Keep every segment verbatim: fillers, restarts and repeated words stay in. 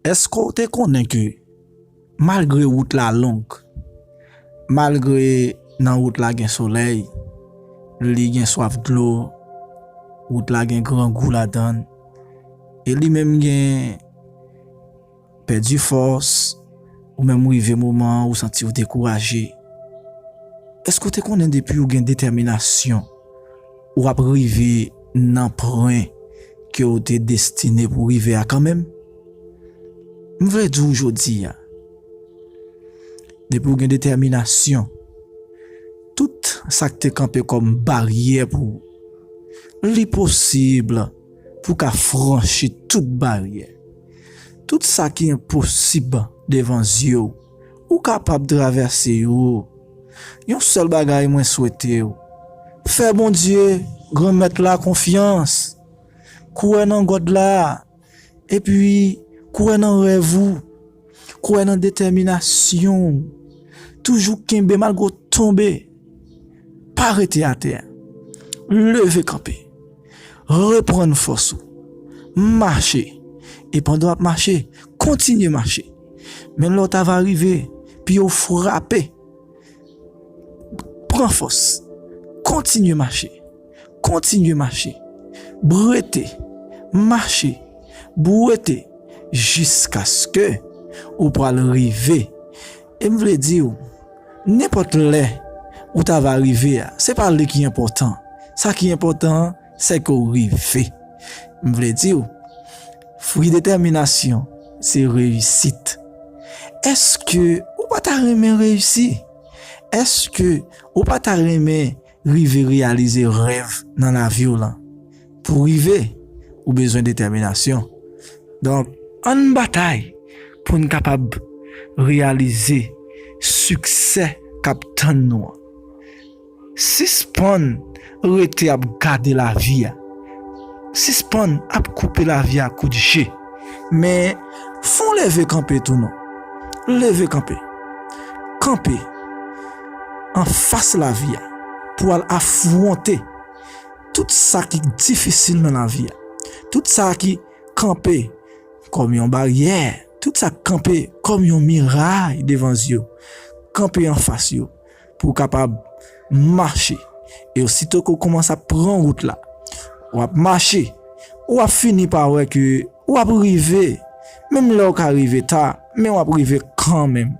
Èske w te konnen ke malgre wout la long, malgre nan wout la gen solèy, li gen swaf dlo, wout la gen grangou ladan l, e li menm gen pèdi fòs, ou menm rive moman an ou santi w dekouraje. Èske w te konnen depi w gen detèminasyon, w ap rive nan pwen ke w te destine pou w rive a kanmenm? M vle di w jodi a, depi w gen detèminasyon, tout sa k te kanpe kòm baryè pou ou, li posib pou w ka franchi tout baryè. Tout sa ki enposib devan zye w, ou kapab travèse yo. Yon sèl bagay mwen swete w, fè Bondye, Granmèt la, konfyans. Kwè nan God la, epi kwè nan rèv ou, kwè nan detèminasyon w. Toujou kenbe malgre w tonbe. Pa rete atè. Leve kanpe. Reprann fòs ou. Mache. E pandan w ap mache, kontinye mache. Men lè w ta va rive, pye w frape. Pran fòs. Kontinye mache. Kontinye mache. Bwete. Mache. Bwete. Jiskaske ou pral rive. E m vle di w, nenpòt lè ou ta va rive a, se pa lè ki enpòtan. Sa ki enpòtan an, se ke w rive. M vle di w, fwi detèminasyon, se reyisit. Èske ou pa ta renmen reyisi? Èske ou pa ta renmen rive reyalize rèv nan lavi w lan? Pou rive, ou bezwen detèminasyon. Donk, ann batay pou n kapab reyalize siksè k ap tann nou an. Sispann rete ap gade lavi a. Sispann ap koupe lavi a kout je. Men, fè w leve kanpe tou non. Leve kanpe. Kanpe anfas lavi a pou al afwonte tout sa ki difisil nan lavi a. Tout sa ki kanpe kòm yon baryè, tout sa k kanpe kòm yon miray devan zye w. Kanpe anfas yo pou w kapab mache. E osito ke w kòmanse ap pran wout la, w ap mache, w ap fini pa wè ke w ap rive. Menm lè w ka rive ta, men w ap rive kanmenm.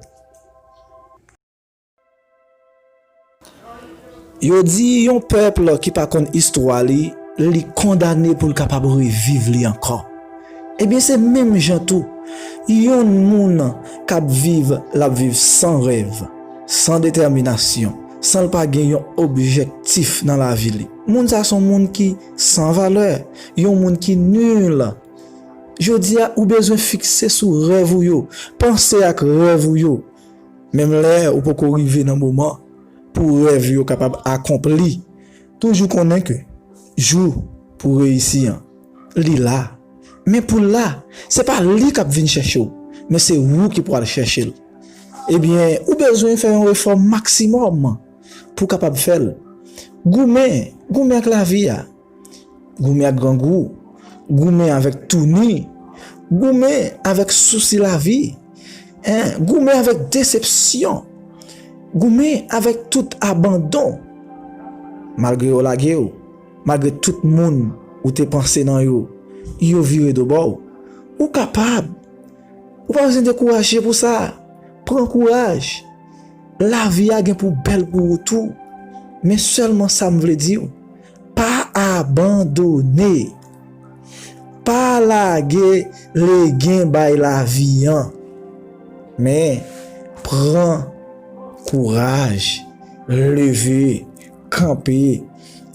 Yo di yon pèp ki pa konn istwa li, li kondane pou l kapab reviv li ankò. Ebyen, se menm jan tou, yon moun k ap viv, l ap viv san rèv, san detèminasyon, san l pa gen yon objektif nan lavi li. Moun sa se yon moun ki san valè, yon moun ki nil. Jodi a, ou bezwen fikse sou rèv ou yo, panse ak rèv ou yo. Menm lè ou poko rive nan moman pou rèv yo kapab akonpli, toujou konnen ke jou pou reyisi an, li la. Men pou l la, se pa li k ap vin chèche w, men se ou ki pral chèche l. Ebyen, ou bezwen fè yon efò maksimòm pou w kapab fè l. Goumen, goumen ak lavi a. Goumen ak grangou, goumen avèk touni, goumen avèk sousi lavi, en, goumen avèk desepsyon, goumen avèk tout abandon. Malgre yo lage w, malgre tout moun ou te panse nan yo, yo vire do ba w, ou kapab. Ou pa bezwen dekouraje pou sa. Pran kouraj. Lavi a gen pou bèl pou ou tou. Men sèlman sa m vle di w, pa abandone. Pa lage legen bay lavi an. Men, pran kouraj, leve, kanpe,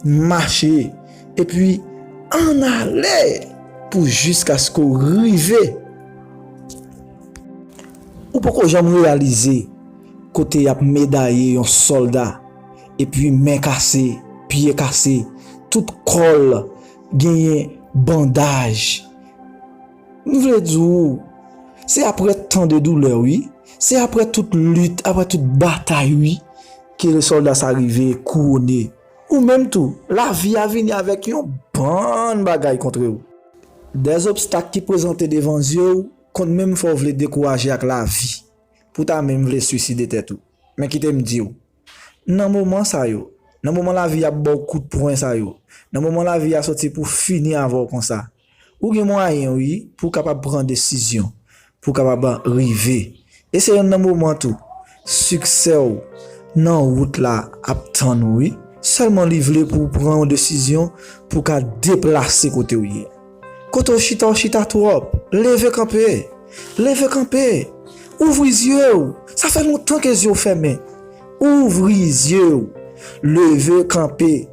mache, epi ann ale pou jiskaske w rive. Ou poko janm reyalize kote y ap medaye yon sòlda, epi men kase, pye kase, tout kò l genyen bandaj. M vle di w, se aprè tan de doulè, wi. Se aprè tout lit, aprè tout batay, wi, ke sòlda sa rive kouwone. Ou menm tou, lavi a vini avèk yon bann bagay kontre w. Dèzobstak ki prezante devan zye w, konn menm fè w vle dekouraje ak lavi, pou w ta menm vle swiside tèt ou. Men kite m di w, nan moman sa yo, nan moman lavi ap ba w kout pwen sa yo, nan moman lavi a soti pou fini avè w konsa, ou gen mwayen, wi, pou w kapab pran desizyon, pou w kapab rive. E se yonn nan moman tou, siksè w nan wout la ap tann ou, wi. Sèlman li vle pou w pran yon desizyon pou w ka deplase kote w ye. Kote w chita, w chita twòp. Leve kanpe. Leve kanpe. Ouvri zye w. Sa fè lontan ke zye w fèmen. Ouvri zye w. Leve kanpe.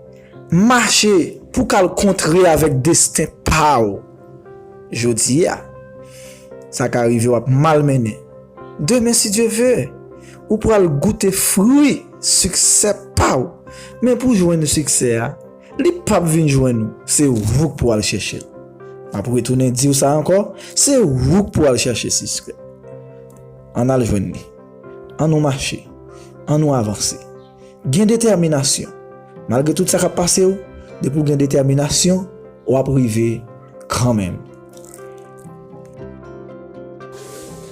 Mache pou w ka al kontre avèk desten pa w. Jodi a, sa ka rive w ap malmennen. Demen, si Dye ve, ou pral goute fwi siksè pa w. Men pou w jwenn siksè a, li p ap vin jwenn ou. Se ou k pou al chèche l. M ap retounen di w sa ankò, se ou k pou al chèche siksè. Ann al jwenn li. Ann nou mache. Ann nou avanse. Gen detèminasyon. Malgre tout sa k ap pase w, depi w gen detèminasyon, w ap rive kanmenm.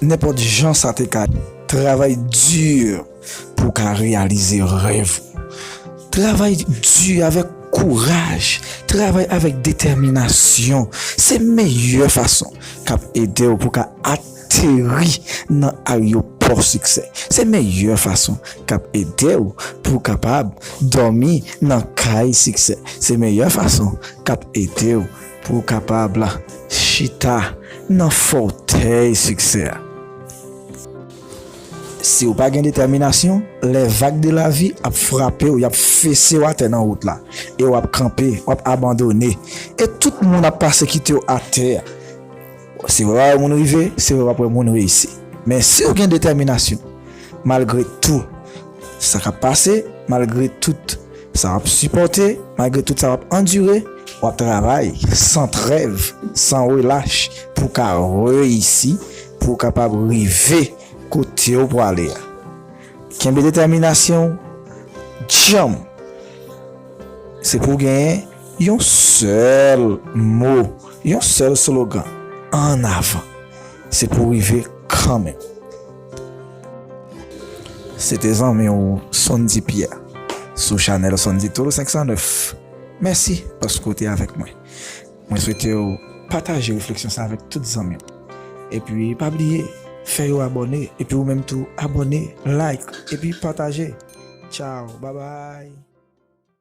Nenpòt jan sa te ka ye, travay di pou w ka reyalize rèv ou. Travay di avèk kouraj, travay avèk detèminasyon. Se meyè fason k ap ede w pou w ka ateri nan ayewopò siksè. Se meyè fason k ap ede w pou w kapab dòmi nan kay siksè. Se meyè fason k ap ede w pou w kapab chita nan fòtèy siksè a. Si w pa gen detèminasyon, lè vag de lavi ap frape w, y ap fese w atè nan wout la, e w ap kanpe, w ap abandone, e tout moun ap pase kite w atè a. Se vre w ap wè moun rive, se vre w ap wè moun reyisi. Men si w gen detèminasyon, malgre tou sa k ap pase, malgre tout sa w ap sipòte, malgre tout sa w ap andire, w ap travay san trèv, san relach, pou w ka reyisi, pou w kapab rive kote w prale a. Kenbe detèminasyon w djanm. Se pou w genyen yon sèl mo, yon sèl slogan, ann avan. Se pou w rive kanmenm. Se te zanmi w Sondy Pierre sou chanèl Sondy Tour senk san nèf. Mèsi paske w te avèk mwen. Mwen swete w pataje refleksyon sa avèk tout zanmi w. Epi pa bliye, fè yo abòne. Epi ou menm tou, abòne, like, epi pataje. Tchao, babay.